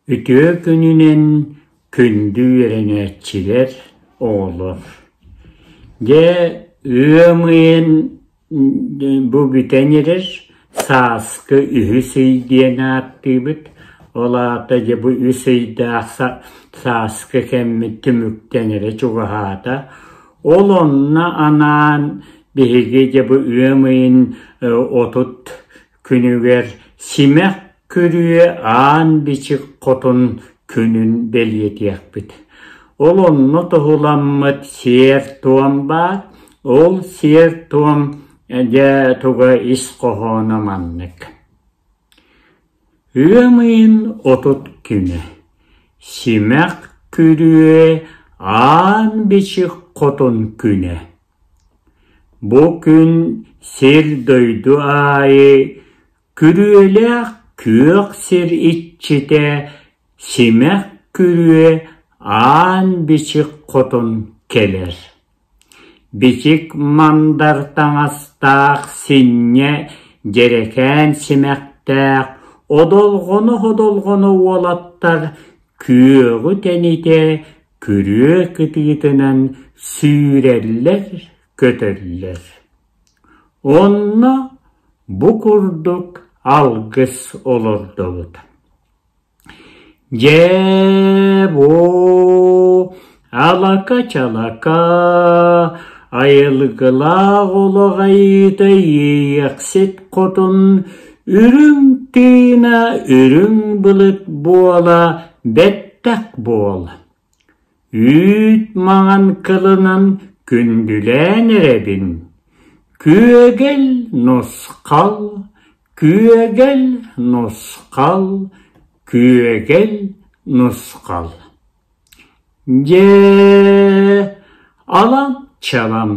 Үтүө күнүнэн күндү үөрэнээччилэр, оҕолор! Дьэ, ыам ыйын бу бүтэн эрэр, сааскы үһүс ый диэн ааттыыбыт. Ол аата дьэ бу үс ыйдаах сааскы кэммит түмүктэнэрэ чугаһаата. Ол онно анаан биһиги дьэ бу ыам ыйын 30 күнүгэр симэх күрүө аан бичик хотун күнүн бэлиэтиэхпит. Ол онно туһуламмыт сиэр-туом баар, ол сиэр-туом дьэ туга ис хоһооно маннык. Ыам ыйын 30 күнэ Симэх күрүө аан бичик хотун күнэ Бу күн сир-дойду аайы күрүөлээх күөх сир иччитэ симэх күрүө аан бичик хотун кэлэр. Бичик мандар таҥастаах синньэ дьэрэкээн симэхтээх одолҕоно-одолҕоно уолаттар күөҕү тэнитэ күрүө кытыытынан сүүрэллэр-көтөллөр. Онно бу курдук алгыс олордобут: Дьээ-буо, алака-чалака, айылгылаах олох айыыта иэйэхсит хотун үрүҥ тыына үрүҥ былыт буола бэттэх буол. Үүт маҥан кылынан күндүлээн эрэбин, күөгэл нусхал, күөгэл нусхал, күөгэл нусхал. Дьэ, алам-чалам,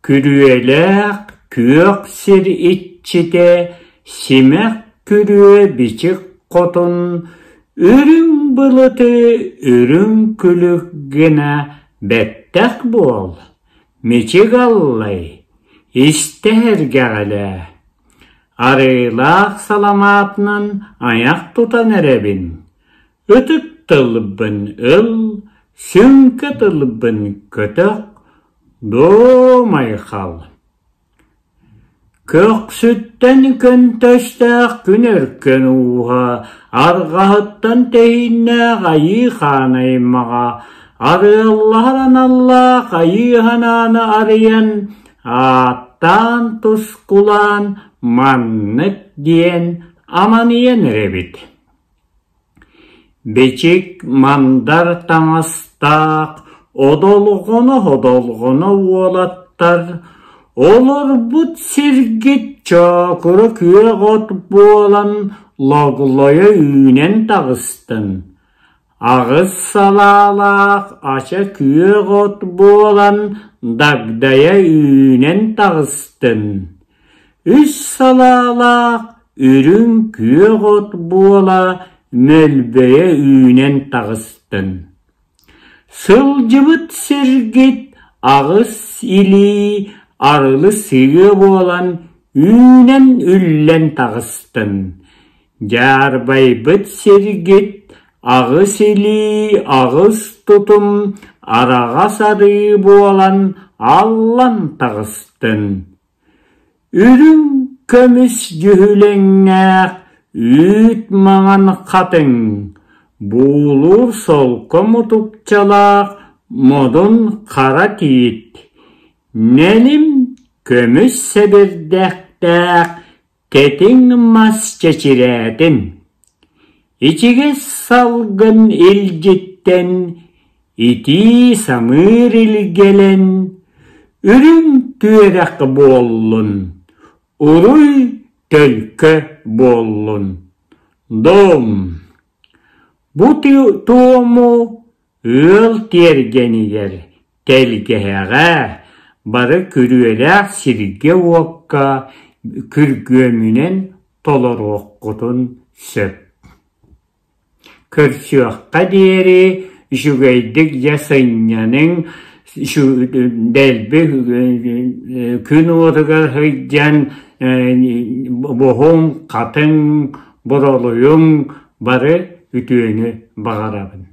Күрүөлээх күөх сир иччитэ симэх күрүө бичик хотун үрүҥ былыты үрүҥ күлүк гына бэттэх буол, мичик аллай, истэ сэргэҕэлээ. Арыылаах саламаатынан айах тутан эрэбин, ытык тылбын ыл, сүҥкэ тылбын көтөх, Доо, Майхал, көхсүттэн көнтөстөөх күн өркөн ууһа, арҕаһыттан тэһииннээх айыы хаан аймаҕа, арыаллаһар аналлаах айыы ханааны арыйан, ааттаан тускулаан маннык диэн аманыйан эрэбит. Бичик мандар таҥастаах, одолҕоно-одолҕоно уолаттар, олорбут сиргит чоокура күөх от буолан логлойо үүнэн таҕыстын, аҕыс салаалаах ача күөх от буолан дагдайа үүнэн таҕыстын, Үс салаалаах үрүҥ күөх от буола мөлбөйө үүнэн таҕыстын. Сылдьыбыт сиргит аҕыс илии арылы сыа буолан үүнэн үллэн таҕыстын. Дьаарбайбыт сиргит аҕыс илии аҕыс тутум араҕас арыы буолан аллан таҕыстын. Үрүҥ көмүс дьүһүлэҥнээх үүт маҥан хатыҥ, буулуур солко мутукчалаах модун хара тиит, нэлим көмүс сэбирдэхтээх тэтиҥ мас чэчирээтин, ичигэс салгын илдьиттэн итии самыыр илгэлэн, үрүҥ түөрэх буоллун, уруй төлкө буоллун. Дом! Бу туому ыал тиэргэнигэр, тэлгэһэҕэ, бары күрүөлээх сиргэ-уокка күргүөмүнэн толоруоххутун сөп. Көрсүөххэ диэри үчүгэйдик дьэ сынньаныҥ, дэлби күн уотугар сылдьан буһуҥ, хатыҥ, боролуйуҥ бары. үтүөнү баҕарабын.